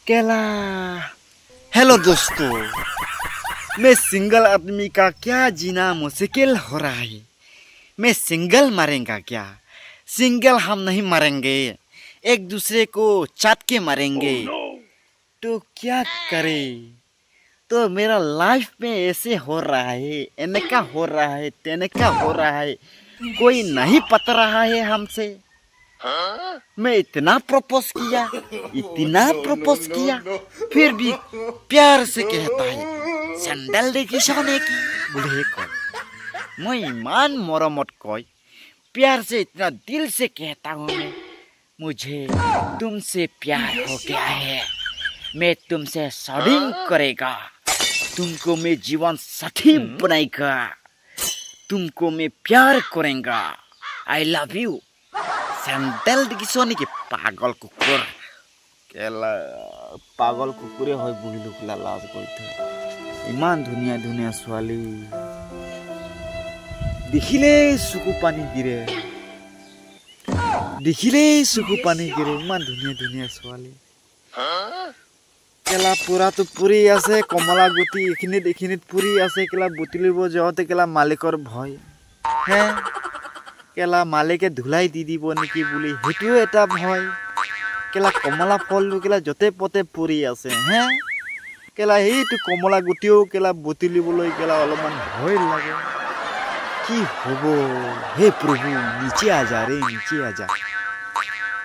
केला। हेलो दोस्तों, मैं सिंगल आदमी का क्या जीना मुश्किल हो रहा है। मैं सिंगल मरेंगा क्या? सिंगल हम नहीं मरेंगे, एक दूसरे को चाट के मरेंगे। तो क्या करे? तो मेरा लाइफ में ऐसे हो रहा है, এনেকা हो रहा है, তেনেকা हो रहा है, कोई नहीं पता रहा है हमसे। मैं इतना प्रपोज किया, इतना प्रपोज किया, फिर भी प्यार से कहता है, "চেণ্ডেল দেখিছ নেকি" বুলিহে কয়। মই ইমান মৰমত কয়, प्यार से, इतना दिल से कहता हूँ मैं, मुझे तुमसे प्यार हो गया है, मैं तुमसे शादी करेगा, तुमको मैं जीवन साथी बनाएगा, तुमको मैं प्यार करेंगा, I love you। Sandal দেখিছ নেকি? পাগল কুকুৰ কেলা, পাগল কুকুৰে হয় বহিলো কেলা। লাজ কৰি থৈ। ইমান ধুনীয়া ধুনীয়া ছোৱালী দেখিলেই চকু পানী গিৰে, দেখিলেই চকু পানী গিৰে। ইমান ধুনীয়া ধুনীয়া ছোৱালী কেলা, পুৰাটো পৰি আছে। কমলা গুটি এইখিনিত এইখিনিত পৰি আছে কেলা। বুটলিব যাওঁতে কেলা মালিকৰ ভয় হে কেলা, মালিকে ধুলাই দি দিব নেকি বুলি, সেইটোও এটা ভয় কেলা। কমলা ফলটো কেলা য'তে পতে পৰি আছে হে কেলা। সেইটো কমলা গুটিও কেলা বুটলিবলৈ কেলা অলপমান ভয় লাগে। কি হ'ব? हे प्रभु, नीचे आ जा रे, नीचे आ जा।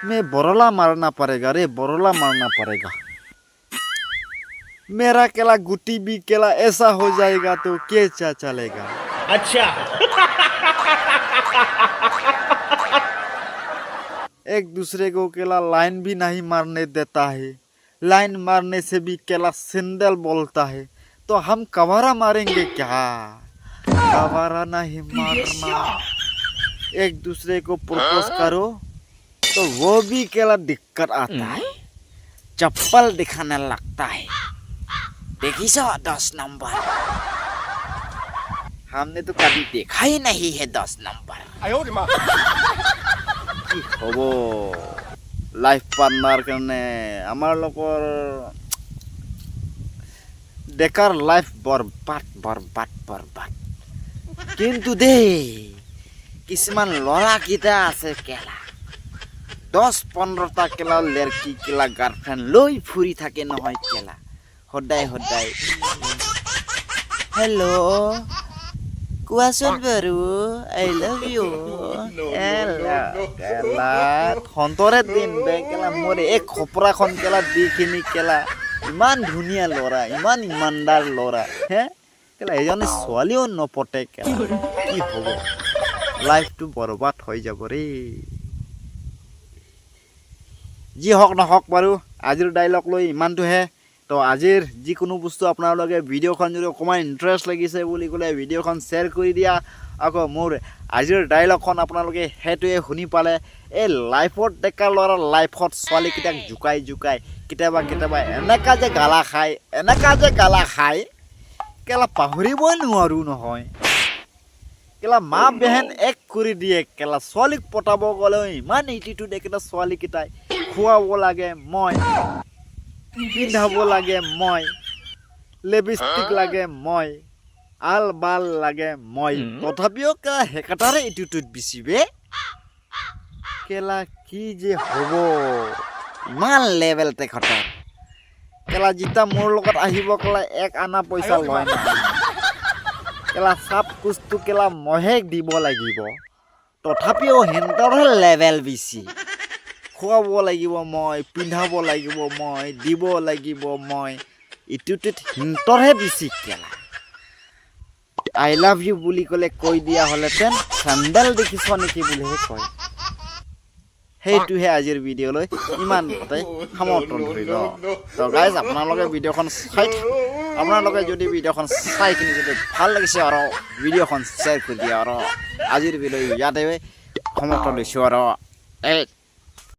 मैं बरोला मारना पड़ेगा रे, बरोला मारना पड़ेगा। मेरा केला गुटी भी केला ऐसा हो जाएगा तो क्या चलेगा? अच्छा। एक दूसरे को केला लाइन भी नहीं मारने देता है। लाइन मारने से भी केला सिंदल बोलता है। तो हम कवारा मारेंगे क्या? कवारा नहीं मारना। एक दूसरे को प्रपोज करो तो वो भी केला दिक्कत आता है, चप्पल दिखाने लगता है, देखी सो 10 नंबर। हमने तो कभी देखा ही नहीं है 10 नंबर। 哎呦我的妈！ কি হ'ব লাইফ পাৰ্টনাৰ কাৰণে? আমাৰ লোকৰ ডেকাৰ লাইফ বৰবাদ, বৰবাদ, বৰবাদ। কিন্তু দেই, কিছুমান ল'ৰাকেইটা আছে কেলা, 10-15টা কেলা লেৰকি কেলা গাৰ্লফ্ৰেণ্ড লৈ ফুৰি থাকে নহয় কেলা। সদায় সদায় হেল্ল', কোৱাচোন বাৰু, I love you। কেলা সন্তৰে দিন বে কেলা। মোৰ এই খপৰাখন কেলা দিখিনি কেলা, ইমান ধুনীয়া ল'ৰা, ইমান ইমানদাৰ ল'ৰা হে কেলা, এজনী ছোৱালীও নপতে কেলা। কি হ'ব? লাইফটো বৰবাদ হৈ যাব ৰেই। যি হওক নহওক বাৰু, আজিৰ ডাইলগ লৈ ইমানটোহে। তো আজিৰ যিকোনো বস্তু আপোনালোকে ভিডিঅ'খন যদি অকণমান ইণ্টাৰেষ্ট লাগিছে বুলি ক'লে ভিডিঅ'খন শ্বেয়াৰ কৰি দিয়া। আকৌ মোৰ আজিৰ ডাইলগখন আপোনালোকে সেইটোৱে শুনি পালে। এই লাইফত ডেকা ল'ৰা লাইফত ছোৱালীকেইটাক জোকাই জোকাই কেতিয়াবা কেতিয়াবা এনেকা যে গালা খায়, এনেকা যে গালা খায় কেলা, পাহৰিবই নোৱাৰোঁ নহয় কেলা। মা বেহেন এক কৰি দিয়ে কেলা। ছোৱালীক পতাব গ'লেও ইমান এটিটিউড একেটা ছোৱালীকেইটাই। খুৱাব লাগে মই, পিন্ধাব লাগে মই, লিপষ্টিক লাগে মই, আল বাল লাগে মই, তথাপিও কেলা সেকেটাৰে এটিটিউড বেছি বে কেলা। কি যে হ'ব? ইমান লেভেল তেখেতৰ কেলা। যেতিয়া মোৰ লগত আহিব কেলা, এক আনা পইচা লয় নহয় কেলা। চাপ কোচটো কেলা মইহে দিব লাগিব, তথাপিও সিহঁতৰহে লেভেল বেছি। খুৱাব লাগিব মই, পিন্ধাব লাগিব মই, দিব লাগিব মই, ইটোটোত সিহঁতৰহে বেছি কেলা। I love you বুলি ক'লে কৈ দিয়া হ'লেহেঁতেন, চেণ্ডেল দেখিছ নেকি বুলিহে কয়। সেইটোহে আজিৰ ভিডিঅ'লৈ ইমানতে সামৰ্থন ধৰিল। তো গাইজ, আপোনালোকে ভিডিঅ'খন চাই আপোনালোকে যদি ভিডিঅ'খন চাই কিনি যদি ভাল লাগিছে আৰু ভিডিঅ'খন শ্বেয়াৰ কৰি দিয়ে। আৰু আজিৰ ভিডিঅ' ইয়াতে সমাপ্ত লৈছোঁ আৰু এই।